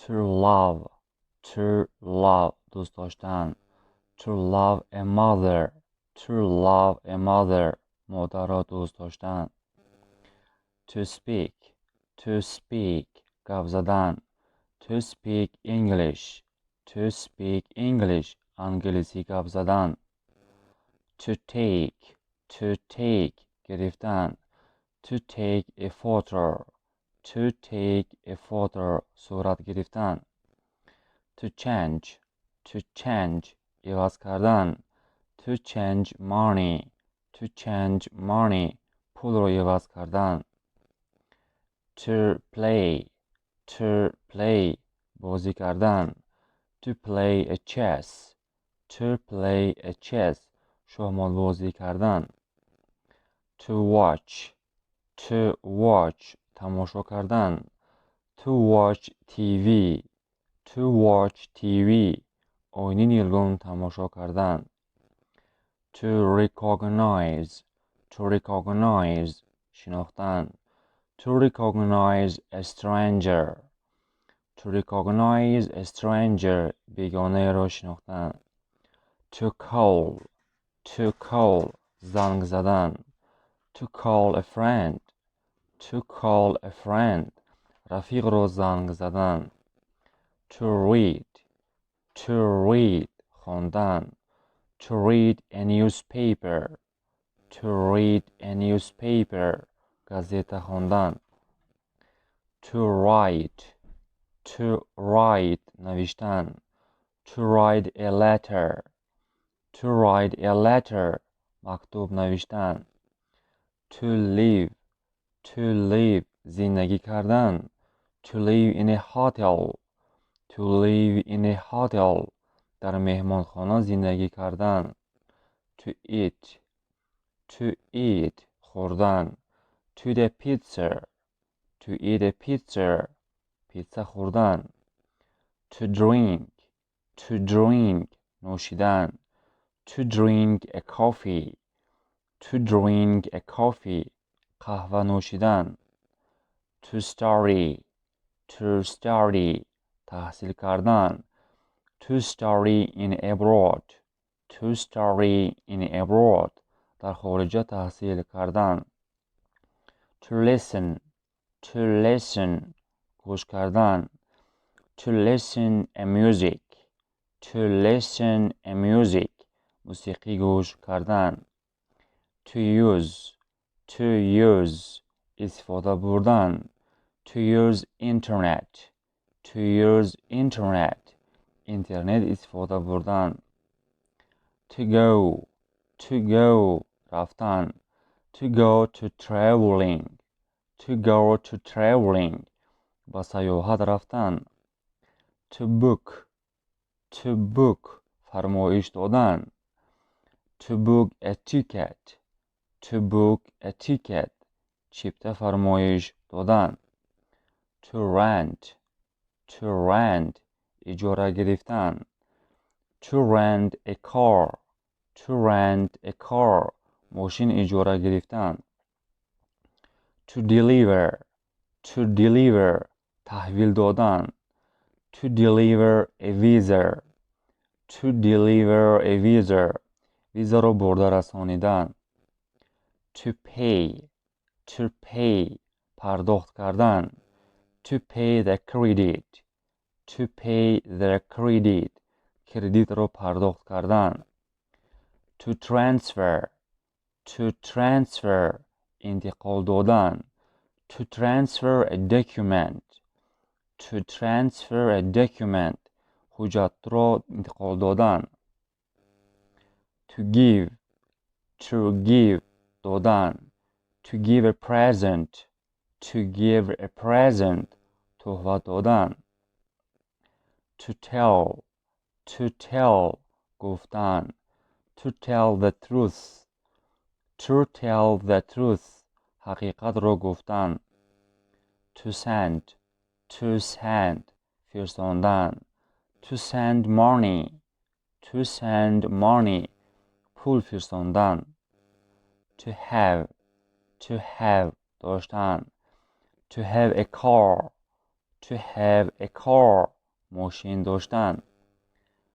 To love, to love, дӯст доштан. To love a mother, to love a mother, модарро дӯст доштан. To speak, to speak, гап задан. To speak English, to speak English, англисӣ гап задан. To take, to take, гирифтан. To take a photo, to take a photo, сурат гирифтан. To change, to change, иваз кардан. To change money, to change money, пулро иваз кардан. To play, to play, бозӣ кардан. To play a chess, to play a chess, шоҳмотбозӣ кардан. To watch, to watch, тамошо кардан. To watch TV, to watch TV, оини нилгун тамошо кардан. To recognize, to recognize, шинохтан. To recognize a stranger, to recognize a stranger, бегонаеро шинохтан. To call, to call, занг задан. To call a friend, to call a friend, рафиқро занг задан. To read, to read, хондан. To read a newspaper, to read a newspaper, газета хондан. To write, to write, навиштан. To write a letter, to write a letter, мактуб навиштан. To live, to live, зиндагӣ кардан. To live in a hotel, to live in a hotel, дар меҳмонхона зиндагӣ кардан. To eat, to eat, хӯрдан. To eat a pizza, to eat a pizza, питса хӯрдан. To drink, to drink, нӯшидан. To drink a coffee, to drink a coffee, қаҳва нӯшидан. To study, to study, таҳсил кардан. To study in abroad, to study in abroad, дар хориҷа таҳсил кардан. To listen, to listen, гӯш кардан. To listen a music, to listen a music, мусиқӣ гӯш кардан. To use, to use, истифода бурдан. To use internet, to use internet, интернет истифода бурдан. To go, to go, рафтан. To go to traveling, to go to traveling, ба сайёҳат рафтан. To book, to book, фармоиш додан. To book a ticket, to book a ticket, чипта фармоиш додан. To rent, to rent, иҷора гирифтан. To rent a car, to rent a car, мошин иҷора гирифтан. To deliver, to deliver, таҳвил додан. To deliver a visa, to deliver a visa, визаро бурда расонидан. To pay, to pay, пардохт кардан. To pay the credit, to pay the credit, кредитро пардохт кардан. To transfer, to transfer, интиқол додан. To transfer a document, to transfer a document, ҳуҷҷатро интиқол додан. To give, to give, додан. To give a present, to give a present, туҳфа додан. To tell, to tell, гуфтан. To tell the truth, to tell the truth, ҳақиқатро гуфтан. To send, to send, фирсондан. To send money, to send money, пул фирсондан. To have, to have, доштан. To have a car, to have a car. Мошин доштан.